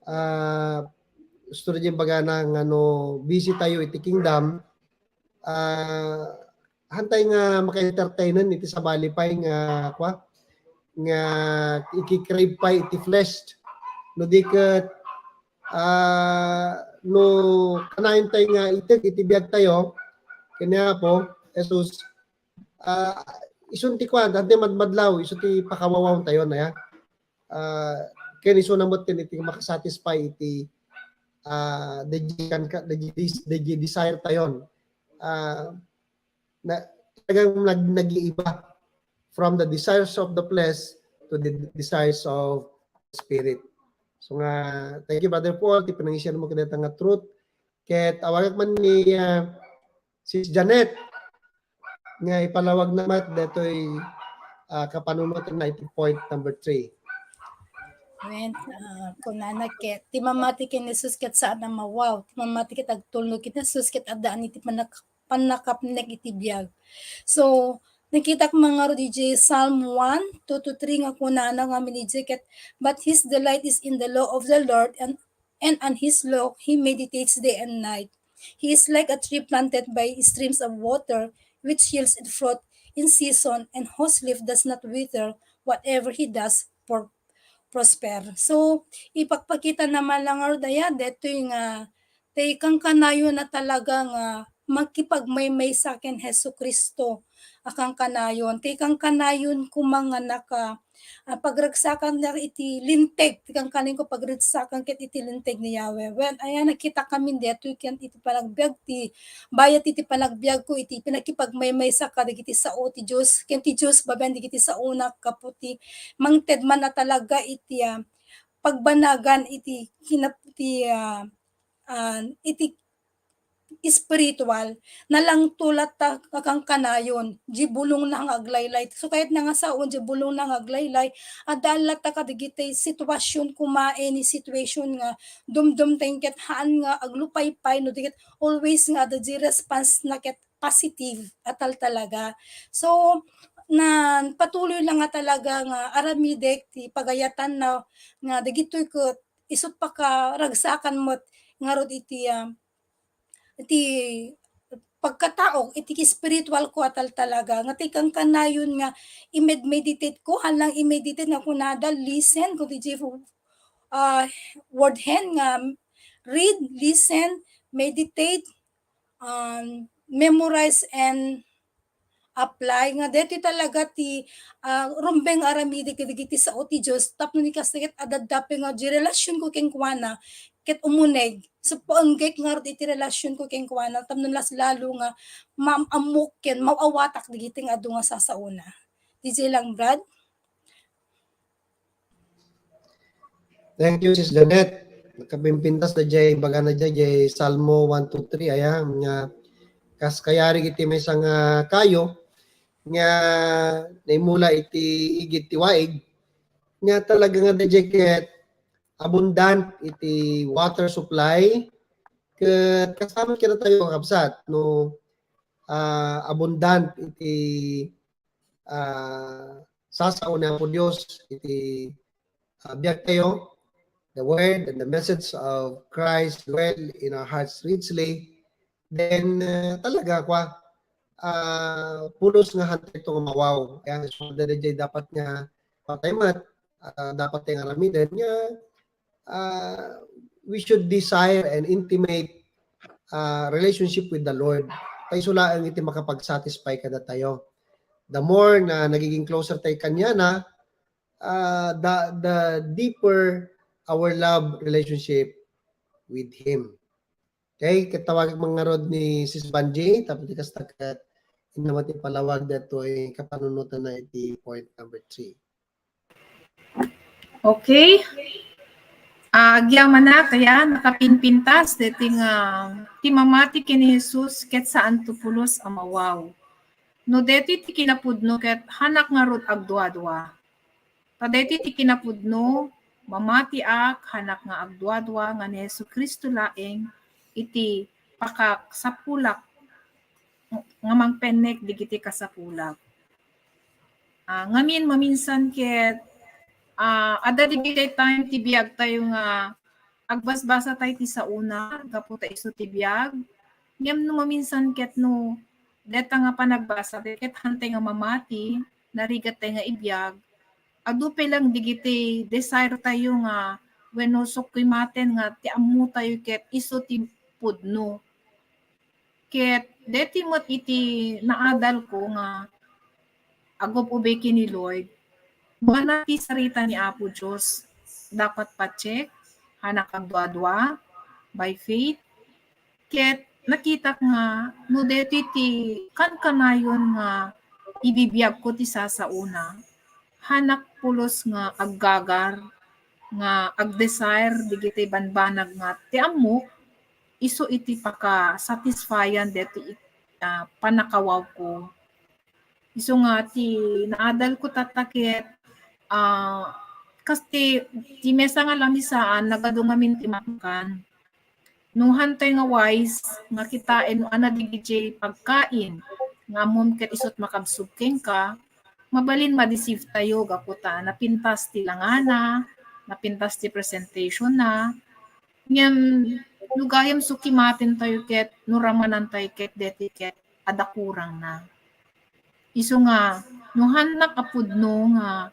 ah, gusto na din bagana nga no busy tayo iti kingdom, ah, hantay nga maka-entertainen iti sabali pay nga, kwa, nga ikikrave pay iti flesh. No di ket, ah, no kanayon tay nga iteg iti biag tayo, ken ni Apo Jesus, ah, isun ti kuan, hantay madmadlaw, isu ti pakawawaon tayo na ya. Ah, ken isuna met ken iti makasatisfy iti, ah, the, the, the desire tayon. Ah, na, talagang nag-, nag-iiba from the desires of the flesh to the desires of the spirit. So nga, thank you, Brother Paul, ti panangisian mo kadayta nga truth. Ket awagak man ni, ah, Sis Janet, nga ipalawag na met detoy, ah, kapanunotan na iti point number three. Amen. Ah, kunana ket, ti mamati ken Jesus ket saan a mawaw. Ti mamati ket agtulnog ken Jesus ket addaan iti pannak-, pannakapnek iti biag. So, nakitak man ngarud iti Psalm one, two to three nga kunana nga minidye ket, "But his delight is in the law of the Lord, and, and on his law he meditates day and night. He is like a tree planted by streams of water, which yields its fruit in season, and whose leaf does not wither. Whatever he does, for, Prosper. So, ipakpakita naman lang ngarud aya, detoy nga, tay kankanayon a talaga nga makipagmaymaysa ken Jesu-Cristo a kankanayon. Tay kankanayon koma nga naka-, ah, pagragsakan na iti linteg, ti kankanayon ko pagragsakan ket iti linteg ni Yahweh. Wen, aya, nakitakami detoy ken iti panagbiag ti, bayat iti panagbiagko iti pinakipagmaymaysa kadagiti sao ti Dios, ken ti Dios babaen dagiti saona gapu ti mangted man a talaga iti, ah, pagbanagan iti kinap-, ti, ah, ah, iti espiritual, nalangto latta a kankanayon, di bulongna nga aglaylay. So, kayatna nga saon, di bulongna nga aglaylay, adda latta kadagiti sitwasyon koma, any situation nga dumdumteng ket haan nga aglupaypay, no di ket always nga adda di response na ket positive a tal talaga. So, na patuloy lang nga talaga nga aramidek ti pagayatanna nga dagitoy ket isut' pakaragsakan met ngarud iti, ah, iti pagkatao, iti spiritual ko a tal talaga. Nga ti kankanayon nga i-med-, meditate ko, haan lang i-meditate nga kunada, listen, kun ti Jeff-, ah, word hen nga read, listen, meditate, um, memorize, and apply. Nga deti talaga ti, ah, rumbeng aramidek dagiti sao ti Dios tapno ni kasta ket adda dapay nga di relasyonko kenkuana ket umuneg. Sapuenggek ngarud iti relasyonko kenkuana tapno las lalo nga maam-ammok ken maawatak dagiti nga adu nga sasaona. Diay lang, Brad. Thank you, Sis Janet. Nakapimpintas daydiay ibagana daydiay, jay Salmo one two three, aya, nga kas kayari iti maysa nga kayo nga naimula iti igid ti waig, nga talaga nga daydiay ket abundant iti water supply, ket kasama kadatayo, kabsat, no, ah, abundant iti, ah, sasao ni Apo Dios iti, ah, biag tayo. The word and the message of Christ dwell in our hearts richly. Then, ah, talaga, kwa, ah, pulos nga hantay to nga mawaw. Ayan, so, daydiay dapat nga patay met, ah, dapat tayo nga aramiden nga, ah, we should desire an intimate, ah, relationship with the Lord. Ta isu laeng iti makapag-satisfy kadatayo. The more na nagiging closer tayo kaniana, ah, the, the deeper our love relationship with Him. Okay, ket tawagek man ngarud ni Sis Vangie, tapno ti kasta ket inna met ipalawag daytoy kapanunotanna iti point number three. Okay. Ah, agyamanak, aya, nakapimpintas deti nga ti mamati ken ni Jesus ket saanto pulos a mawaw. No deti ti kinapudno ket haanak ngarud agduadua. Ta deti ti kinapudno, mamatiak, haanak nga agduadua nga ni Jesu-Cristo laeng iti pakasapulak nga mangpennek dagiti kasapulak. Ah, ngamin, maminsan ket, ah, adda dagiti time ti biag tayo nga agbasbasa tayo ti saona gapu ta isu ti biag. Ngem no maminsan ket no deta nga panagbasa tayo ket hantay nga mamati, narigat tayo nga ibiag, adu pay lang dagiti desire tayo nga wenno sukkuy maten nga ti ammo tayo ket isu ti pudno. Ket deti met iti naadalko nga agub-ubay ken ni Lord, mana ti sarita ni Apo Dios, dapat patsek, haanak agduadua, by faith. Ket nakitak nga no deti ti kankanayon nga ibibiagko ti sasaona, haanak pulos nga aggagar, nga agdesire dagiti banbanag nga ti ammok, isu iti pakasatisfayan deti, ah, pannakawawko. Isu nga ti naadalko tatta ket, ah, kas ti, ti maysa nga lamisaan, nagadu ngamin ti makan. No hantay nga wise nga kitaen no adda dagiti pagkain nga ammom ket isut' makabsog kenka, mabalin ma-deceive tayo gapu ta napintas ti langana, napintas ti presentation na. Ngem no gayam sukkuy maten tayo ket no ramanan tayo ket deti ket adda kurangna. Isu nga, no haanak a pudno nga,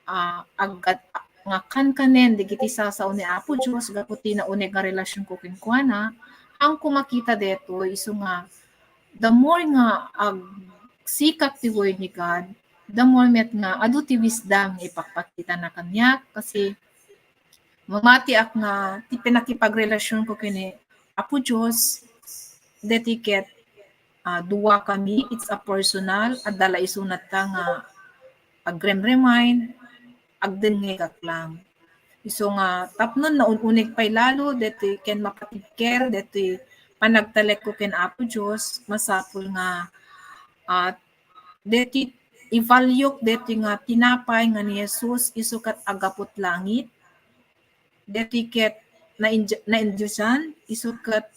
ah, aggat-, nga kankanen dagiti sasao ni Apo Dios gapu ti nauneg nga relasionko kenkuana, haanko makita daytoy isu nga the more nga agsikak ti Word ni God, the more met nga adu ti wisdom nga ipakpakitana kaniak kasi mamatiak nga ti pannakipagrelasyon ko ken ni Apo Dios, deti ket, ah, dua kami, it's a personal, adda la isunat ta nga agrem-remind, agdengngegak lang. Isu nga tapno naun-unig pay lalo, deti ken mapatikker, deti panagtalekko ken Apo Dios, masapul nga, ah, deti ivaluek deti nga tinapay nga ni Jesus isu ket aggapu't langit. Deti ket nainj-, naindiusan isu ket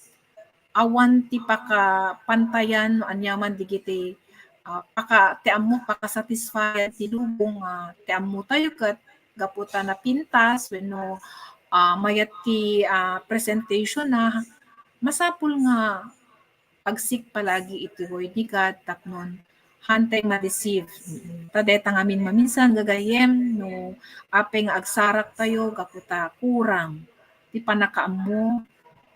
awan ti pakapantayan no aniaman digiti, ah, paka-, ti ammo pakasatisfyan ti lubong, ah, ti ammotayo ket gapu ta napintas wenno, ah, mayat ti, ah, presentation na, masapul nga agsik palagi iti Word ni God tapnon haantay ma-deceive. Mm. Ta deta ngamin maminsan gagayyem no apay nga agsaraktayo gapu ta kurang ti pannakaammo,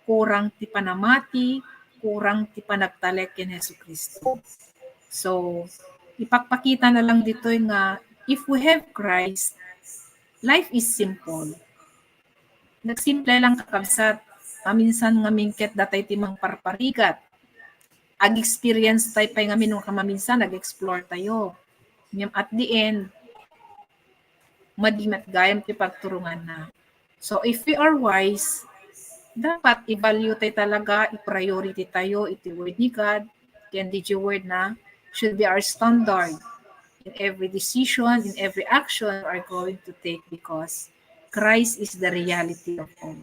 kurang ti panamati, kurang ti panagtalek ken Jesu-Cristo. So, ipakpakita na lang ditoy nga if we have Christ, life is simple. Nagsimple lang, kakabsat. Maminsan ngamin ket datay ti mangparparigat. Ag-experience tay pay ngamin no kamaminsan, ag-explore tayo. Ngem at the end, madi met gayam ti pagturonganna. So, if we are wise, dapat i-value tay talaga, i-priority tayo iti Word ni God, ken daydiay Word na should be our standard in every decision, in every action we are going to take because Christ is the reality of all.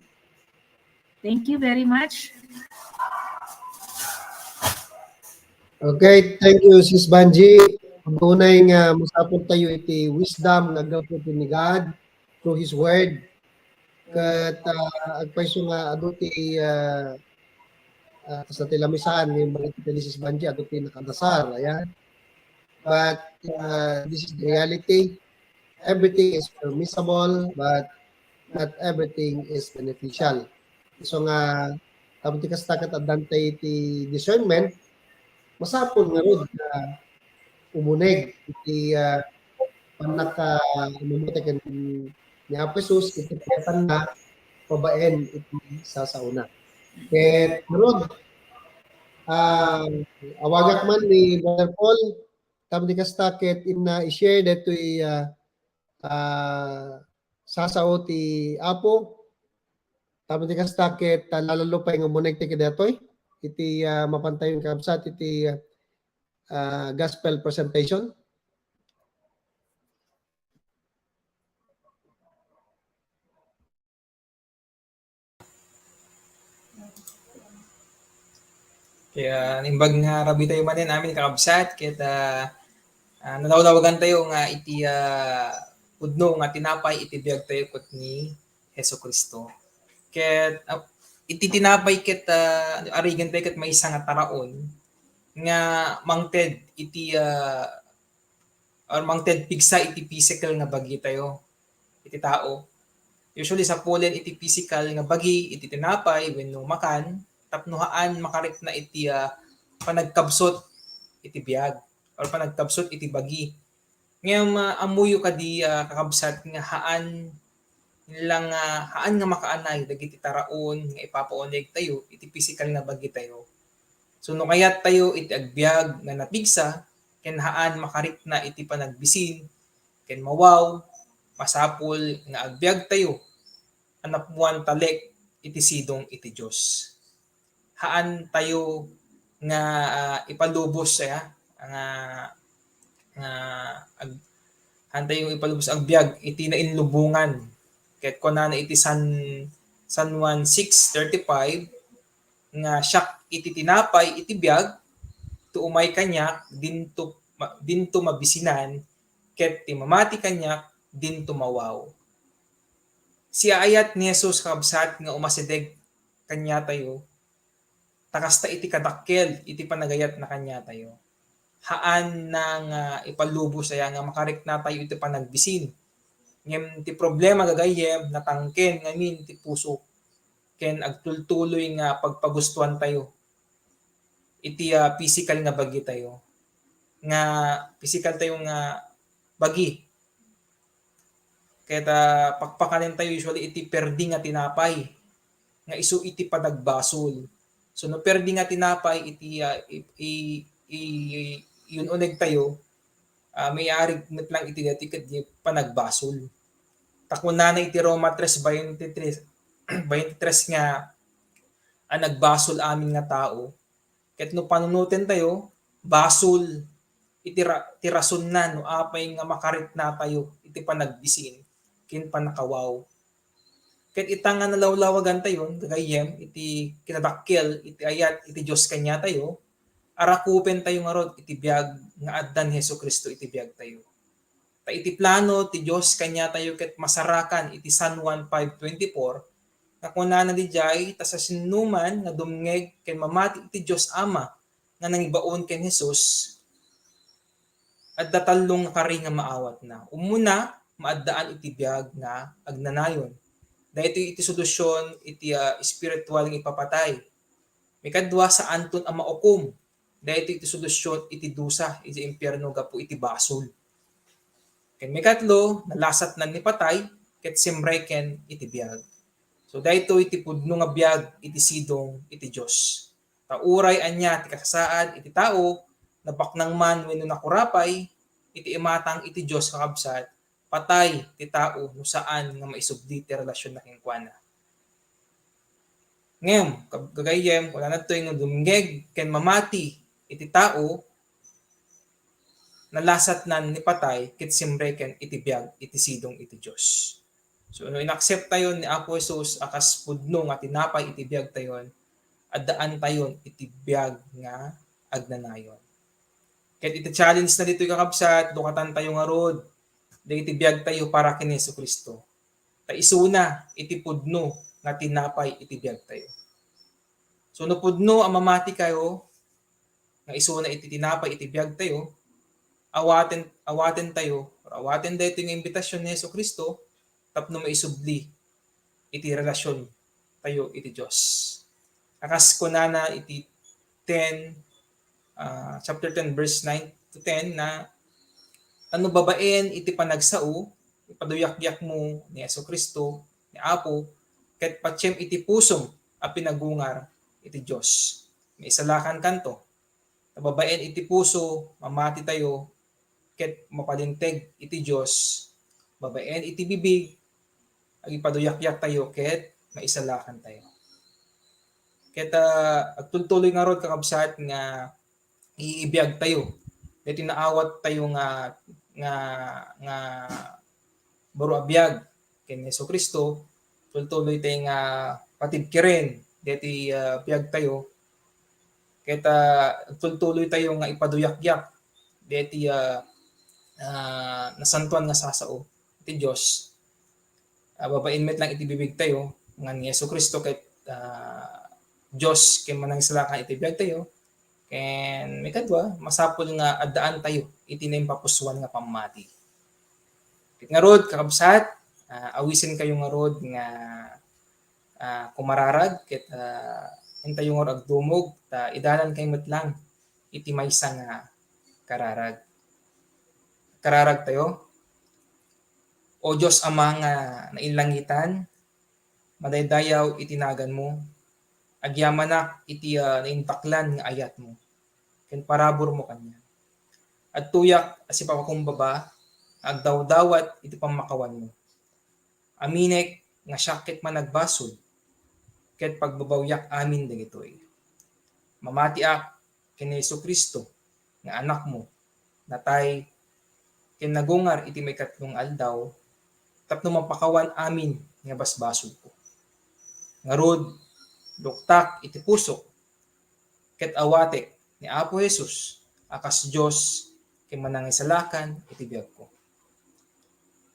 Thank you very much. Okay, thank you, Sis Banji. Unay nga masapul tayo iti wisdom nga aggapu iti ni God through His Word. Ket, ah, agpayso nga adu ti, ah, ah, kasta ti lamisaan ni, ni Sis Banji, adu ti nakadasar, ayan. But, ah, this is the reality. Everything is permissible, but not everything is beneficial. So nga, tapno ti kasta ket addanta iti discernment, masapul ngarud nga umuneg iti, ah, pannaka-, umuna ken ni Apo Jesus iti kayatanna babaen iti sasaona. Ket ngarud, ah, awagak man ni Brother Paul, tapno ti kasta ket inna i-share daytoy, ah, ah, sasao ti Apo. Tapno ti kasta ket, ah, lalalo pay nga umuneg ti kadaytoy iti, ah, mapantayon, kakabsat, iti, ah, gospel presentation. Kaya, imbag nga rabii tayo manen amin, kakabsat, ket, ah, ah, nadawdawagan tayo nga iti, ah, pudno nga tinapay iti biag tayo ket ni Jesu-Cristo. Ket, ah, iti tinapay ket, ah, arigan tayo ket maysa nga taraon nga mangted iti, ah, or mangted pigsa iti physical nga bagi tayo, iti tao. Usually, sapulen iti physical nga bagi, iti tinapay, wenno makan, tapno haan makarikna iti, ah, panagkabsut iti biag, or panagkabsut iti bagi. Ngem, ah, ammoyo kadi, ah, kakabsat, nga haan lang, ah, haan nga makaanay dagiti taraon nga ipapauneg tayo iti physical nga bagi tayo. So, no kayat tayo iti agbiag nga napigsa, ken haan makarikna iti panagbisin ken mawaw, masapul nga agbiag tayo a napnoan talek iti sidong iti Dios. Haan tayo nga, ah, ipalubos, aya, nga, nga ag-, haan tayo ipalubos agbiag iti nainlubongan. Ket kunana iti San, San Juan six thirty-five, nga siak iti tinapay iti biag, ti umay kaniak, dinto ma-, dinto mabisinan, ket ti mamati kaniak, dinto mawaw. Siaayat ni Jesus, kabsat, nga umasideg kaniatayo, ta kasta iti kadakkel iti panagayatna kaniatayo. Haan na nga ipalubos aya nga makariknatayo iti panagbisin. Ngem ti problema, gagayyem, natangken ngamin ti puso ken agtultuloy nga pagpagustuan tayo iti, ah, pisikal nga bagi tayo, nga pisikal tayo nga bagi. Ket, ah, pakpakanen tayo usually iti perdi nga tinapay nga isu iti panagbasol. So, no perdi nga tinapay iti, ah, i, i, i, yun uneg tayo, ah, mayarig met lang iti dati ket di panagbasol. Ta kunana iti Roma tres veintitrés, veintitrés nga, a nagbasol amin nga tao. Ket no panunoten tayo, basol iti ra-, ti rasonna no apay nga makaritna tayo iti panagbisin ken pannakawaw. Ket ita nga nalawlawagan tayon, gagayyem, iti kinadakkel, iti ayat, iti Dios kaniatayo, arakupen tayo ngarud iti biag nga adda ni Jesu-Cristo iti biag tayo. Ta iti plano ti Dios kaniatayo ket masarakan iti San Juan five twenty-four, nga kunana didiay, ta siasinoman nga dumngeg ken mamati iti Dios Ama nga nangibaon ken Jesus, adda tallo nga kari nga maawatna. Umuna, maaddaan iti biag nga agnanayon. Daytoy iti solusion iti, ah, espiritual nga ipapatay. Mikadua, saanton a maukom. Daytoy iti solusion iti dusa iti impierno gapu iti basol. Ken mikatlo, nalasatnan ni patay ket simreken iti biag. So, daytoy ti pudno nga biag iti sidong iti Dios. Ta uray ania ti kasasaad iti tao, nabaknang man wenno nakurapay, iti imatang iti Dios, kakabsat, patay ti tao no saan nga maisubli ti relasionna kenkuana. Ngem, kab-, gagayyem, kunana ditoy nga dumngeg ken mamati iti tao, nalasatnan ni patay ket simreken iti biag iti sidong iti Dios. So, no inaccept tayo ni Apo Jesus a kas pudno nga tinapay iti biag tayon, addaan tayon iti biag nga agnanayon. Ket iti challenge na ditoy, kakabsat, lukatan tayo ngarud dagiti biag tayo para ken Jesu-Cristo. Ta isuna iti pudno nga tinapay iti biag tayo. So, no pudno a mamati kayo, nga isuna iti tinapay iti biag tayo, awaten, awaten tayo, or awaten daytoy nga imbitasion ni Jesu-Cristo tapno maisubli iti relasion tayo iti Dios. A kas kunana iti ten, ah, chapter ten, verse nine to ten, na, "Ta no babaen iti panagsao, ipaduyakyak mo ni Jesu-Cristo, ni Apo, ket patiem iti pusom a pinagungar iti Dios, maisalakankanto." Ta babaen iti puso, mamati tayo, ket mapalinteg iti Dios. Babaen iti bibig, agipaduyakyak tayo, ket maisalakan tayo. Ket, ah, agtultuloy ngarud, kakabsat, nga iibiag tayo. Daytoy naawat tayo nga, nga, nga baro a biag ken Jesu-Cristo, tultuloy tayo nga patibkiren daytoy, ah, biag tayo. Ket, ah, tultuloy tayo nga ipaduyakyak daytoy, ah, ah, nasantoan nga sasao ti Dios. Ah, babaen met lang iti bibig tayo nga ni Jesu-Cristo ket, ah, Dios ken Manangisalakan iti biag tayo. Ken mikadua, masapul nga addaan tayo iti naimpapusuan nga pammati. Ket ngarud, kakabsat, ah, awisen kayo ngarud nga, ah, kumararag ket, ah, intayo ngarud agdumog ta idalan kayo met lang iti maysa nga kararag. Kararag tayo. O Dios Ama nga naillangitan, madaydayaw iti naganmo. Agyamanak iti, ah, naintaklan nga ayatmo ken paraburmo kaniak. Adtoyak a sipapakumbaba nga agdawdawat iti pammakawanmo. Aminek nga siak ket managbasol, ket pagbabawiak amin dagitoy. Mamatiak ken ni Jesu-Cristo nga Anakmo, natay ken nagungar iti maikatlo nga aldaw tapno mapakawan amin nga basbasolko. Ngarud, luktak iti pusok ket awatek ni Apo Jesus a kas Dios ken Manangisalakan iti biagko.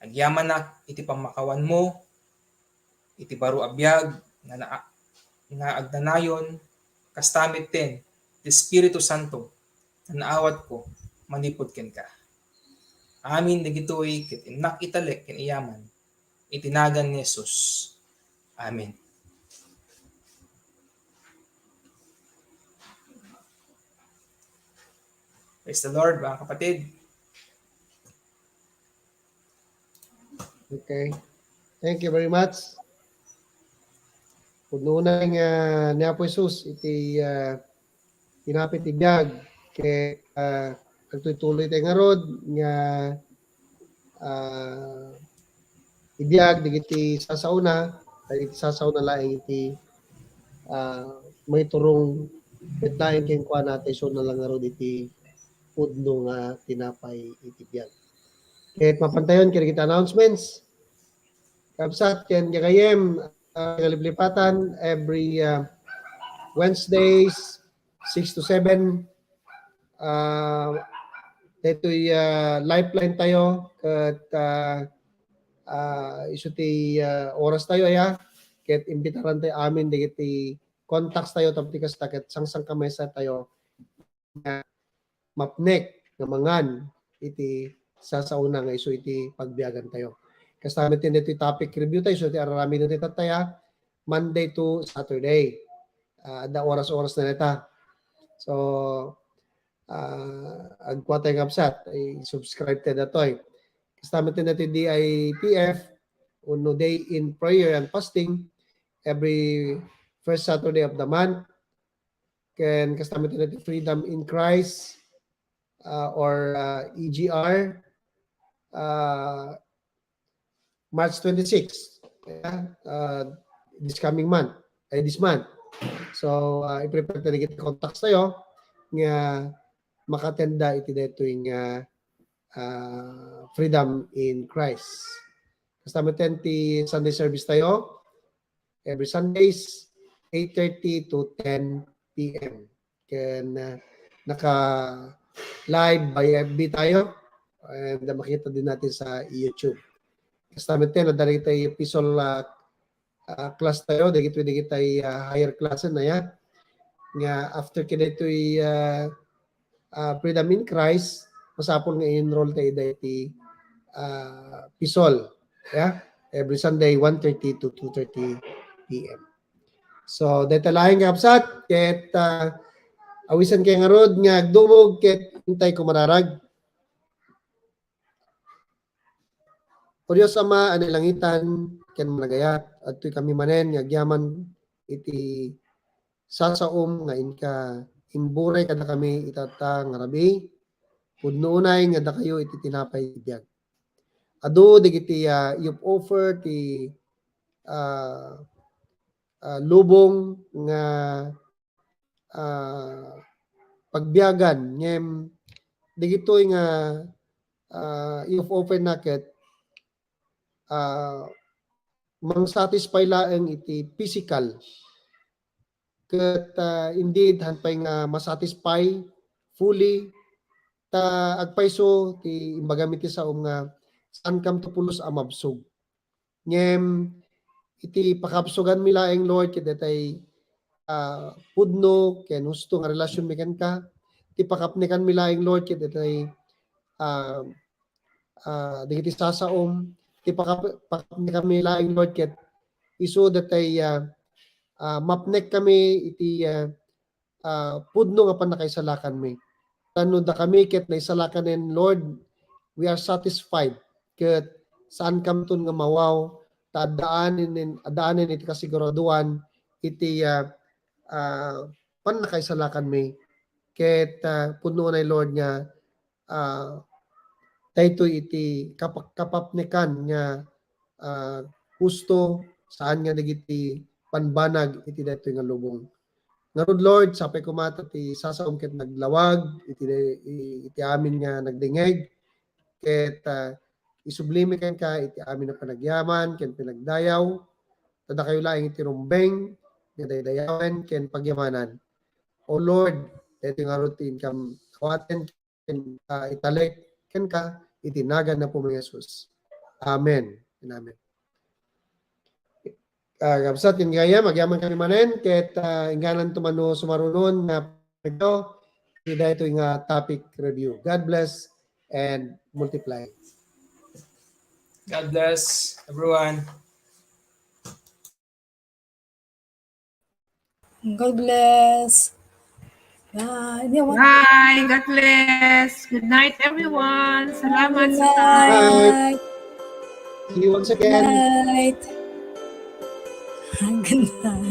Agyamanak iti pammakawanmo iti baro a biag nga naa-, nga agnanayon, kasta metten ti Espiritu Santo nga naawatko manipud kenka. Amin dagitoy ket innak italek ken iyaman iti nagan ni Jesus. Amen. Praise the Lord, mga kapatid. Okay. Thank you very much. Pudno unay nga ni Apo Jesus iti, ah, tinapay ti biag. Ket, ah, agtuloy-tuloy tayo ngarud nga, ah, ibiag dagiti sasaona, dagiti sasaona laeng iti, ah, maiturong ket laeng kenkuana ta isurna la ngarud iti pudno nga tinapay iti biag. Ket mapantayon ket dagiti announcements. Kabsat ken gagayem, ah, kaliplipatan, every, ah, Wednesdays, six to seven, ah, daytoy, ah, lifeline tayo, ket, ah, ah, isu ti, ah, oras tayo, aya, ket imbitaran tayo amin dagiti contacts tayo, tapno ti kasta, ket sangsangkamaesa tayo nga mapnek nga mangan iti sasaona nga isu iti pagbiagan tayo. Kasta met ti daytoy topic review tayo, isu ti ar-aramiden ti tattaya, Monday to Saturday. Ah, adda oras-oras na dayta. So, ah, agkua tayo nga kabsat, i-subscribe tayo datoy. Kasta met ti daytoy D I P F, wenno Day in Prayer and Fasting, every first Saturday of the month. Ken kasta met ti Freedom in Christ, ah, or, ah, E G R, ah, March twenty-six, yeah, ah, this coming month, ay, this month. So, ah, i-prepare tayo dagiti contacts tayo nga makatenda iti daytoy nga, ah, Freedom in Christ. Kasta met ti Sunday service tayo, every Sundays, eight thirty to ten P M. Ken, ah, naka-live by F B tayo, and, ah, makita din natin sa YouTube. Kasta met ti, adda dagiti epistle, ah, ah, class tayo, dagitoy, dagitoy, ah, higher class na ya. Nga after kadaytoy, ah, ah, Freedom in Christ, masapul nga i-enroll tayo daytoy, ah, epistle. Yeah? Every Sunday, one thirty to two thirty P M. So, dayta laeng nga kabsat, ket, ah, awisan kayo ngarud nga agdumog, ket intay ko mararag. O Dios Ama a nailangitan ken managayat, adtoy kami manen nga agyaman iti sasaom nga inka imburay kadakami ita nga rabii, pudno unay nga dakayo iti tinapay ti biag. Adu dagiti, ah, iyup-offer ti, ah, ah, lubong nga, ah, pagbiagan, ngem dagitoy nga, ah, iyup-offer na ket, ah, mang-satisfy laeng iti physical. Ket, ah, indeed, han pay nga masatisfy fully, ta agpayso ti imbagam iti saom nga saankam to pulos a mabsog. Ngem iti pakabsoganmi laeng, Lord, ket daytay, ah, pudno ken husto nga relationmi kenka. Iti pakapnekanmi laeng, Lord, ket daytay, ah, ah, dagiti sasaom. Iti pakap-, pakapnekanmi laeng, Lord, ket isu daytay, ah, ah, mapnekkami iti, ah, ah, pudno nga pannakaisalakanmi. Ta no dakami ket naisalakan, Lord, we are satisfied ket saankamton nga mawaw, ta addaanen, addaanen iti kasiguraduan iti, ah, ah, pannakaisalakanmi. Ket, ah, pudno unay, Lord, nga, ah, daytoy iti kapa-, kapapnekan nga, ah, husto, saan nga dagiti pambanag iti daytoy nga lubong. Ngarud, Lord, sapay koma ta ti sasaom ket naglawag iti, iti amin nga nagdengngeg, ket, ah, isublimi kenka iti amin a panagyaman ken panagdayaw, ta dakayo laeng iti rumbeng nga daydayawen ken pagyamanan. O Lord, daytoy ngarud ti inkam dawaten ken, ah, italek kenka iti nagan ni Apo Jesus. Amen. And amen. Ah, kabsat, ken gayam, agyaman kami manen, ket, ah, inggananto man no sumarunon nga iti daytoy nga topic review. God bless and multiply. God bless everyone. God bless. Bye. Hindi, what? Bye. God bless. Good night, everyone. Salamat Good sa time. night. See you once again. Night. Good night.